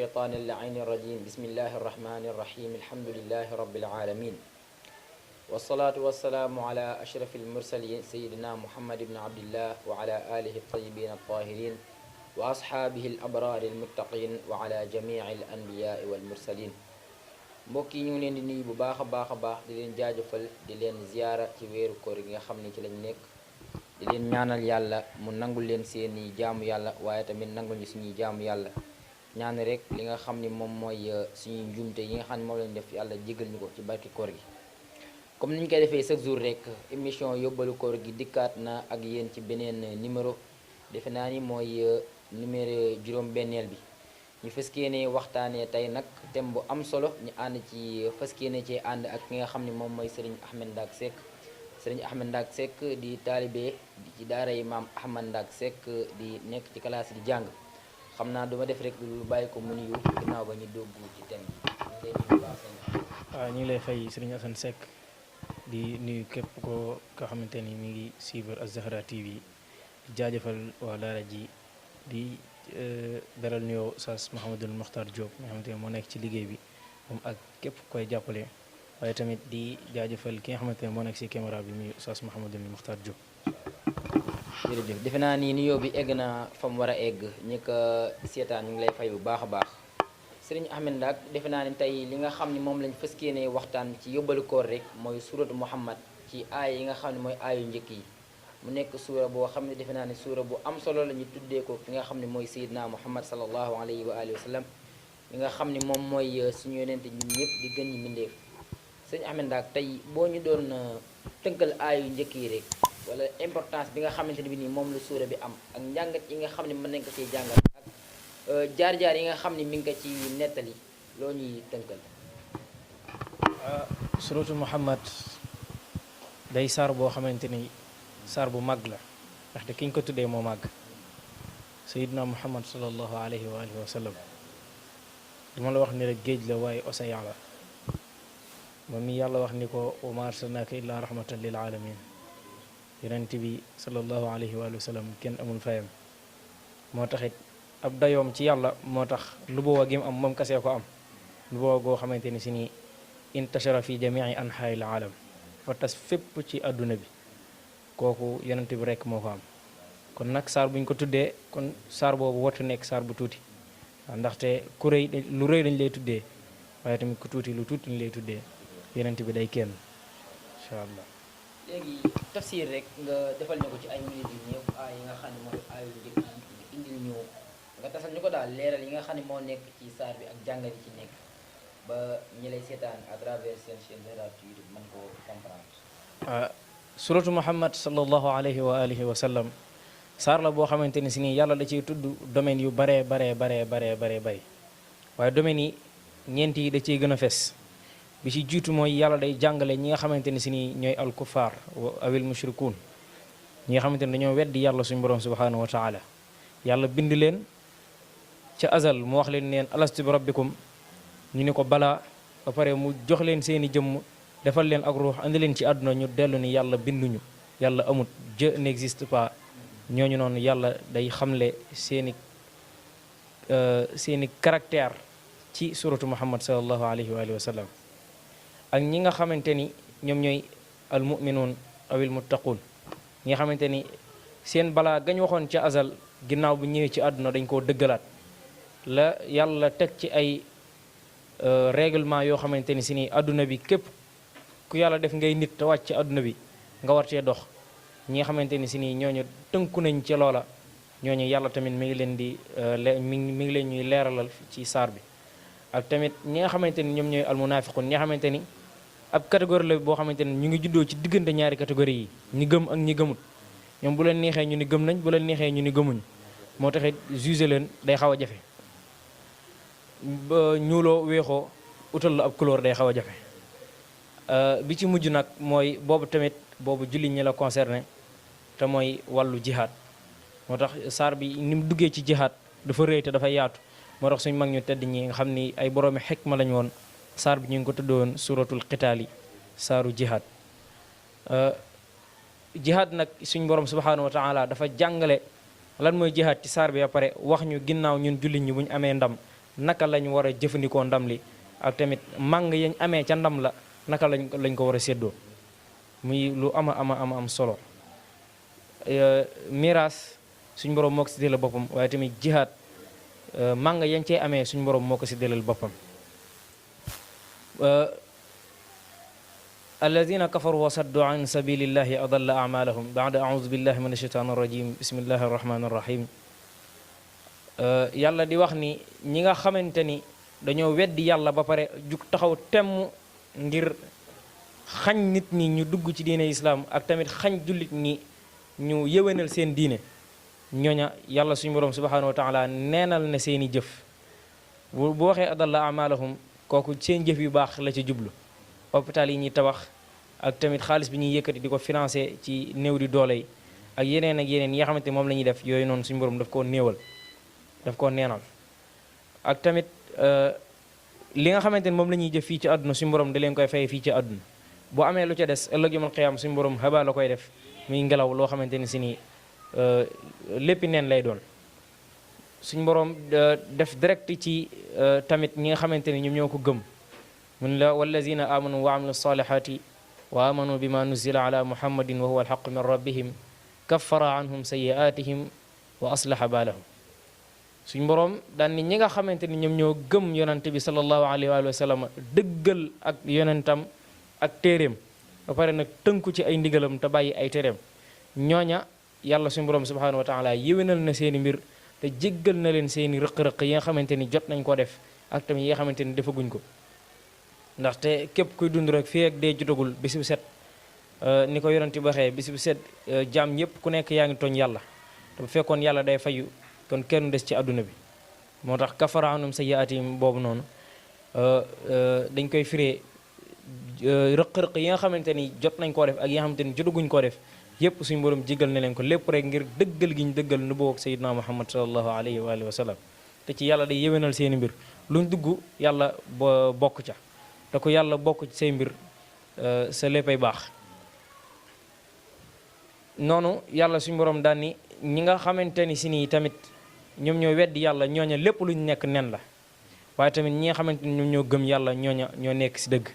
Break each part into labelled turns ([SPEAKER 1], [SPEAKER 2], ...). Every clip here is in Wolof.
[SPEAKER 1] الشيطان اللعين الرجيم بسم الله الرحمن الرحيم الحمد لله رب العالمين والصلاة والسلام على أشرف المرسلين سيدنا محمد بن عبد الله وعلى آله الطيبين الطاهرين وأصحابه الأبرار المتقين وعلى جميع الأنبياء والمرسلين. mbokk yi ñu ngi leen di nuyu bu baax a baax di leen jaajëfal di leen ziyaara ci weeru koor gi nga xam ni ci lañ nekk di leen ñaanal yàlla mu nangul leen seeni jaamu yàlla waaye tamit nangul ñu suñuy jaamu yàlla ñaan rek li nga xam ni moom mooy suñuy njuumte yi nga xam ne moom lañ def yàlla jégal ñu ko ci barki koor gi. comme ni ñu koy defee chaque jour rek émission yóbbalu koor gi dikkaat na ak yéen ci beneen numéro defe naa ni mooy numéro juróom-benneel bi. ñu fas yéene waxtaanee tey nag thème bu am solo ñu ànd ci fas yéene cee ànd ak ki nga xam ne moom mooy Serigne Ahmed Ndack Seck Serigne Ahmed Ndack Seck di taalibe ci daara yi maam Ahmed Ndack Seck di nekk ci classe di jàng xam naa duma def rek lu bàyyi ko mu nuyu ginnaaw ba ñu dugg ci thème bi.
[SPEAKER 2] waaw ñu ngi lay fay Serigne Assane Seck di nuyu képp ko xamante ni mi ngi suivre Az-Zahra TV di jaajëfal waa daara ji di dalal nuyoo Oustaz Mouhamadul Mokhtar Diop nga xamante ne moo nekk ci liggéey bi moom ak képp koy jàppale waaye tamit di jaajëfal ki nga xamante ne moo nekk ci caméra bi muy Oustaz Mouhamadul Mokhtar Diop.
[SPEAKER 1] jërëjëf defe naa ni nuyoo bi egg na fa mu war a egg ñi ko seetaan ñu ngi lay fay bu baax a baax Serigne Ahmed Ndack defe naa ni tey li nga xam ni moom lañ fas yéene waxtaan ci yóbbalu koor rek mooy suuratu Muhammad ci aay yi nga xam ne mooy aayu njëkk yi. mu nekk suura boo xam ne defe naa ne suura bu am solo la ñu tuddee ko ki nga xam ne mooy Seydina Muhammad sallallahu alayhi wa alihi wa sallam li nga xam ne moom mooy suñu yonente ñun ñëpp di gën ñi mbindeef sëñ Ahmed Ndack tey boo ñu doon tënkal aayu njëkk yi rek wala importance bi nga xamante ne bi nii moom la suura bi am ak njàngat yi nga xam ne mën nañ ko ciy jàngat ak jaar-jaar yi nga xam ne mi ngi ko ci nettali loo ñuy tënkal.
[SPEAKER 2] suratu Muhammad day saar boo xamante ni saar bu màgg la ndaxte ki ñu ko tuddee moo màgg sayidna muhammad sallallahu alayhi wa alihi wa sallam duma la wax ni rek géej la waaye océan la moom mi yàlla wax ni ko wa ma arsalnaaka illa rahmatan lil alamin yonent bi sallallahu alayhi wa alihi wa sallam kenn amul fayam moo taxit ab dayoom ci yàlla moo tax lu booba gi mu am moom kasee ko am lu booba goo xamante ni si ni intashara fi jamii anhaa'il alam fa tas fépp ci àdduna bi kooku yonent bi rekk moo ko am kon nag saar bu ñu ko tuddee kon saar boobu wartu nekk saar bu tuuti waaw ndaxte ku rëy lu rëy dañ lay tuddee waaye tamit ku tuuti lu tuuti dañ lay tuddee yonent bi day kenn incha allah.
[SPEAKER 1] léegi tafsir rek nga defal ñu ko ci ay minutes yu néew aay yi nga xam ne mooy aayu njëkk yi indil ñu nga tasal ñu ko daal leeral yi nga xam ne moo nekk ci saar bi ak jàngat yi ci nekk ba ñi lay seetaan à travers seen chaîne Zahra TV mën koo comprendre.
[SPEAKER 2] suratu Muhammad sallallahu alayhi wa alihi wa sallam saar la boo xamante ni si nii yàlla da ciy tudd domaine yu baree bay waaye domaine yi ñeent yi da ciy gën a fes bi ci jiitu mooy yàlla day jàngale ñi nga xamante ni si nii ñooy alkufaar awil mushrikuun ñi nga xamante ni dañoo weddi yàlla suñu borom subhanahu wa taala yàlla bind leen ca azal mu wax leen neen alastu bi rabbikum ñu ni ko balaa ba pare mu jox leen seeni jëmm defal leen ak ruux andi leen ci àdduna ñu dellu ni yàlla binduñu yàlla amut Dieu n'existe pas ñooñu noonu yàlla day xamle seeni caractère ci suratu Muhammad sallallahu alayhi wa alihi wa sallam ak ñi nga xamante ni ñoom ñooy almuminuun awil muttaquun ñi nga xamante ni seen balaa gañ waxoon ca azal ginnaaw bu ñëwee ci àdduna dañ koo dëggalaat la yàlla teg ci ay règlement yoo xamante ni si ni àdduna bi képp ku yàlla def ngay nit te wàcc ci àdduna bi nga war cee dox ñi nga xamante ni si nii ñooñu tënku nañ ci loola ñooñu yàlla tamit mi ngi leen di mi ngi leen ñuy leeralal ci saar bi ak tamit ñi nga xamante ni ñoom ñooy almunafiqun ñi nga xamante ni ab catégorie la boo xamante ni ñu ngi juddoo ci diggante ñaari catégorie yi ñi gëm ak ñi gëmut ñoom bu leen neexee ñu ni gëm nañ bu leen neexee ñu ni gëmuñ moo taxit juger leen day xaw a jafe ba ñuuloo weexoo utal la ab couleur day xaw a jafe bi ci mujj nag mooy boobu tamit boobu jullit ñi la concerné te mooy wàllu jihaad moo tax saar bi ni mu duggee ci jihaad dafa rëy te dafa yaatu moo tax suñu mag ñu tedd ñi nga xam ni ay boroomi xikma lañu woon saar bi ñu ngi ko tuddoon suratul qitaali saaru jihaad jihaad nag suñu borom subhanahu wa taala dafa jàngale lan mooy jihaad ci saar bi ba pare wax ñu ginnaaw ñun jullit ñi bu ñu amee ndam naka lañ war a jëfandikoo ndam li ak tamit màng yañ amee ca ndam la naka lañ ko war a séddoo muy lu am solo. miraas suñ borom moo ko séddale boppam waaye tamit jihaad màng yañ cee amee suñ borom moo ko séddaleel boppam. alladina kafaru wa saddu an sabilillahi adalla amalahum baada audu billahi min ashaitan arrajim bismillahi arrahmani arrahim. yàlla di wax ni ñi nga xamante ni dañoo weddi yàlla ba pare jug taxaw temm ngir xañ nit ñi ñu dugg ci diine islaam ak tamit xañ jullit ñi ñu yëwénal seen diine ñooña yàlla suñu borom subhanahu wa taala neenal na seeni jëf bu waxee adalla amalahum kooku seen jëf yu baax la ci jublu. hôpital yi ñuy tabax ak tamit xaalis bi ñuy yëkkati di ko financé ci néew di doole yi ak yeneen yi nga xamante moom la ñuy def yooyu noonu suñu borom daf koo néewal daf koo neenal. ak tamit li nga xamante ni moom la ñuy jëf fii ci àdduna suñu borom da leen koy fay fii ci àdduna boo amee lu ca des ëllëg yawmal qiyaam suñu borom xaba la koy def muy ngelaw loo xamante ni si ni léppi neen lay doon. suñu borom def direct ci tamit ñi nga xamante ni ñoom ñoo ko gëm mun la wallazina amanu wa amilu salihati wa amanu bima nuzila ala muhammadin wa huwa alxaqu min rabbihim kaffara anhum sayiatihim wa aslaha baalahum. suñ boroom daan ni ñi nga xamante ni ñoom ñoo gëm yonante bi sallallahu alayhi wa sallam dëggal ak yonentam ak téeréem ba pare nag tënku ci ay ndigalam te bàyyi ay téeréem ñooña yàlla suñu boroom subhanahu wa taala yéwénal na seeni mbir te jéggal na leen seeni rëq-rëq yi nga xamante ni jot nañ koo def ak tamit yi nga xamante ni defaguñ ko. ndaxte képp kuy dund rek fii ak dee jotagul bis bu set ni ko yonent bi waxee bis bu set jaam ñëpp ku nekk yaa ngi tooñ yàlla te bu fekkoon yàlla day fayu kon kenn des ci àdduna bi. moo tax kafara anhum sayyi'aatihim boobu noonu dañ koy firee rëq-rëq yi nga xamante ni jot nañ koo def ak yi nga xamante ni jotaguñ koo def yëpp suñu borom jéggal na leen ko lépp rek ngir dëggal gi ñu dëggal nu boog sayyidina Muhammad sallallahu alayhi wa sallam. te ci yàlla day yéwénal seeni mbir luñ dugg yàlla bokk ca. te ko yàlla bokk ci say mbir sa léppay baax. noonu yàlla suñu borom daan ni ñi nga xamante ni si nii tamit ñoom ñoo weddi yàlla ñooña lépp lu ñu nekk nen la waaye tamit ñi nga xamante ni ñoom ñoo gëm yàlla ñooña ñoo nekk si dëgg.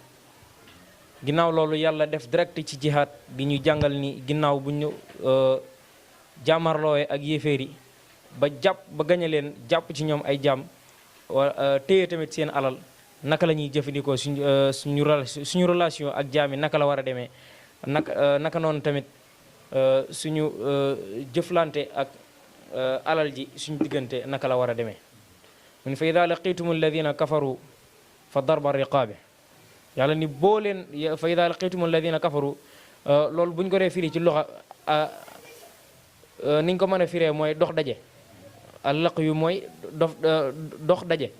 [SPEAKER 2] ginnaaw loolu yàlla def direct ci jihaad di ñu jàngal ni ginnaaw bu ñu jàmmarloowe ak yéeféer yi ba gañe leen jàpp ci ñoom ay jaam téye tamit seen alal naka la ñuy jëfandikoo suñu relation ak jaam yi naka la war a demee naka noonu tamit suñu jëflante ak alal ji suñu diggante naka la war a demee. mun fa ida laqitum alladina kafaru fa darba riqaabi yàlla ni boo leen fa ida laqitum alladina kafaru loolu bu ñu ko dee firi ci loxa niñ ko mën a firee mooy dox daje allaq yu mooy dox daje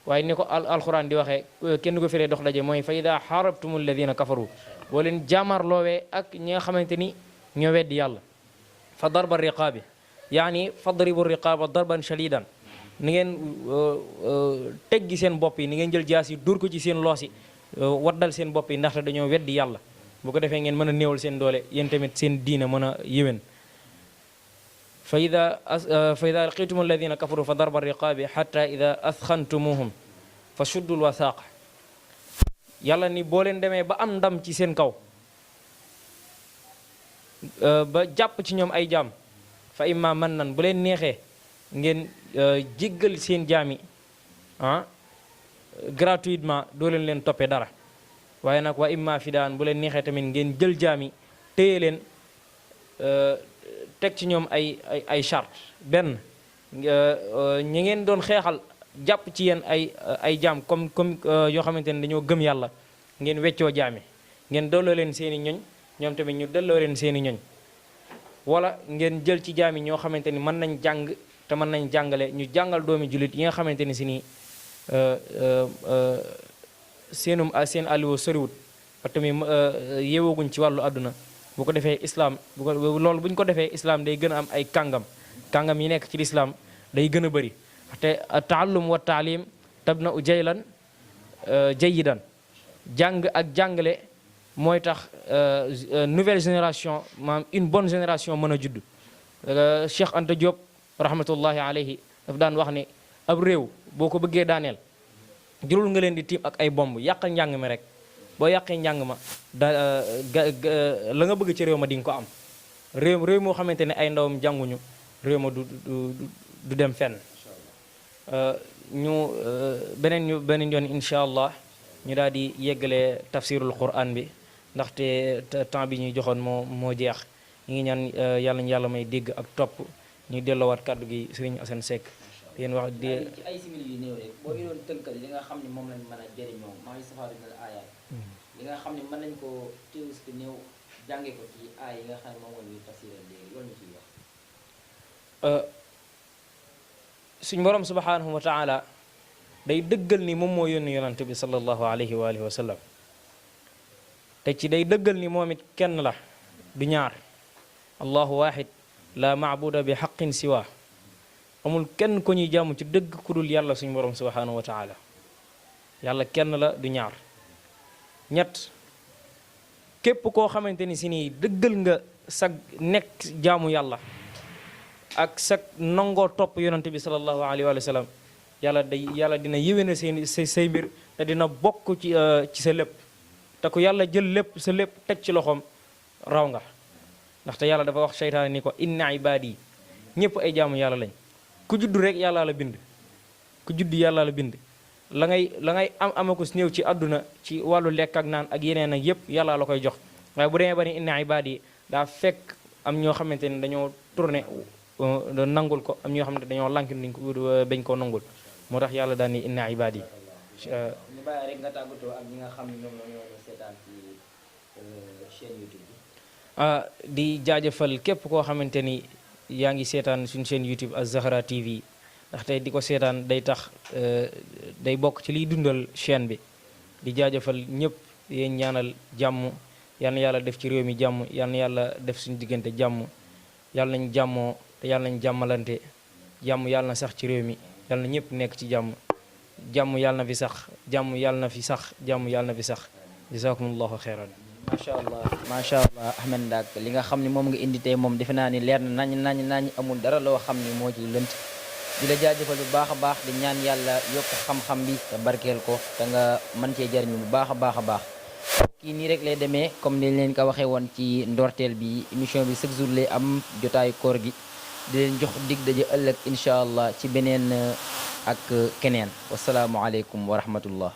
[SPEAKER 2] waaye ni ko alxuraan di waxee kenn ko firee dox daje mooy fa ida xarabtum alladina kafaru boo leen jaamarloowee ak ñi nga xamante ni ñoo weddi yàlla fa darba riqaabi yaani fadribu riqaaba darban shadidan ni ngeen teggi seen bopp yi ni ngeen jël jaas yi dur ko ci seen loos yi waddal seen bopp yi ndaxte dañoo weddi yàlla bu ko defee ngeen mën a néewal seen doole yéen tamit seen diina mën a yéwén. fa ida laqitum alladina kafaru fa darba riqaabi xata ida asxantumuhum fa shuddul wasaaqa yàlla ni boo leen demee ba am ndam ci seen kaw ba jàpp ci ñoom ay jaam fa imma man nan bu leen neexee ngeen jéggal seen jaami gratuitement doo leen toppee dara waaye nag wa imma fidaan bu leen neexee tamit ngeen jël jaami téye leen teg ci ñoom ay charte benn ñi ngeen doon xeexal jàpp ci yéen ay jaam comme yoo xamante ne dañoo gëm yàlla ngeen weccoo jaami ngeen delloo leen seeni ñoñ ñoom tamit ñu delloo leen seeni ñoñ wala ngeen jël ci jaami ñoo xamante ni mën nañ jàng te mën nañ jàngale ñu jàngal doomi jullit yi nga xamante ni si nii seen alluwa soriwut ba tamit yeewooguñ ci wàllu àdduna bu ko defee islam loolu bu ñu ko defee islam day gën a am ay kàngam yi nekk ci lislaam day gën a bëri te taallum wa taalim tabna u jaylan jayidan jàng ak jàngale mooy tax nouvelle génération maanaam une bonne génération mën a judd. Cheikh Anta Diop rahmatullahi alayhi daf daan wax ne ab réew boo ko bëggee daaneel jurul nga leen di tiim ak ay bomb yàqal njàng mi rek boo yàqee njàng ma la nga bëgg ci réew ma di nga ko am réew moo xamante ne ay ndawam jànguñu réew ma du dem fenn beneen yoon incha allah ñu daal di yeggalee tafsirul quran bi ndaxte temps bi ñuy joxoon moo jeex ñu ngi ñaan yàlla ñu yàlla may dégg ak topp ñu delloowaat kàddu gi Serigne Assane Seck yéen wax di
[SPEAKER 1] ci ay simili yu néew rek boo ñu doon tënkal li nga xam ne moom lañ mën a jëriñoo maa ngi safaatu na aayaat li nga xam ne mën nañ ko téew si néew jànge ko ci aay yi nga xam ne moom mooy tafsiral léegi loolu ñu ciy wax
[SPEAKER 2] suñ borom subhanahu wa taala day dëggal ni moom moo yónni yonante bi sallallahu alayhi wa alihi wa sallam te ci day dëggal ni moom it kenn la du ñaar allahu wahid la maabuda bi xaqin siwa amul kenn ko ñuy jaamu ci dëgg ku dul yàlla suñ borom subhanahu wa taala yàlla kenn la du ñaar ñett képp koo xamante ni si nii dëggal nga sag nekk jaamu yàlla ak sag nangoo topp yonante bi sallallahu alayhi wa sallam yàlla dina yéwéne say mbir te dina bokk ci sa lépp te ku yàlla jël lépp sa lépp teg ci loxoom raw nga ndaxte yàlla dafa wax seytaane ni ko inna ibaadi ñëpp ay jaamu yàlla lañ ku juddu rek yàlla la bind ku juddu yàlla la bind la ngay ama ko si néew ci àdduna ci wàllu lekk ak naan ak yeneen ak yëpp yàlla la koy jox waaye bu demee ba ni inna ibaadi daa fekk am ñoo xamante ni dañoo tourné nangul ko am ñoo xamante dañoo lànk niñ ko bañ koo nangul moo tax yàlla daal ni inna ibaadi
[SPEAKER 1] ñu bàyyi rek nga tàggatoo ak ñi nga xam ne ñoom ñoo seetaan ci chaîne YouTube bi
[SPEAKER 2] di jaajëfal képp koo xamante ni yaa ngi seetaan suñu chaîne YouTube Az-Zahra TV ndaxte di ko seetaan day tax day bokk ci liy dundal chaîne bi di jaajëfal ñëpp yéen ñaanal jàmm yal na yàlla def ci réew mi jàmm yal na yàlla def suñu diggante jàmm yàlla nañ jàmmoo te yàlla nañ jàmmalante jàmm yàlla na sax ci réew mi yàlla na ñëpp nekk ci jàmm jàmm yàlla na fi sax jàmm yàlla na fi sax jàmm yàlla na fi sax jazakumullahu xeyran
[SPEAKER 1] macha allah Ahmed Ndack li nga xam ne moom nga indi tey moom defe naa ni leer na nañ amul dara loo xam ni moo ci lënt di la jaajëfal bu baax a baax di ñaan yàlla yokk xam-xam bi te barkeel ko te nga mën cee jariñu bu baax a baax kii nii rek lay demee comme ni leen ko waxee woon ci ndorteel bi émission bi chaque jour lay am jotaayu koor gi di leen jox dig daje ëllëg incha allah ci beneen ak keneen wasalaamualeykum wa rahmatullah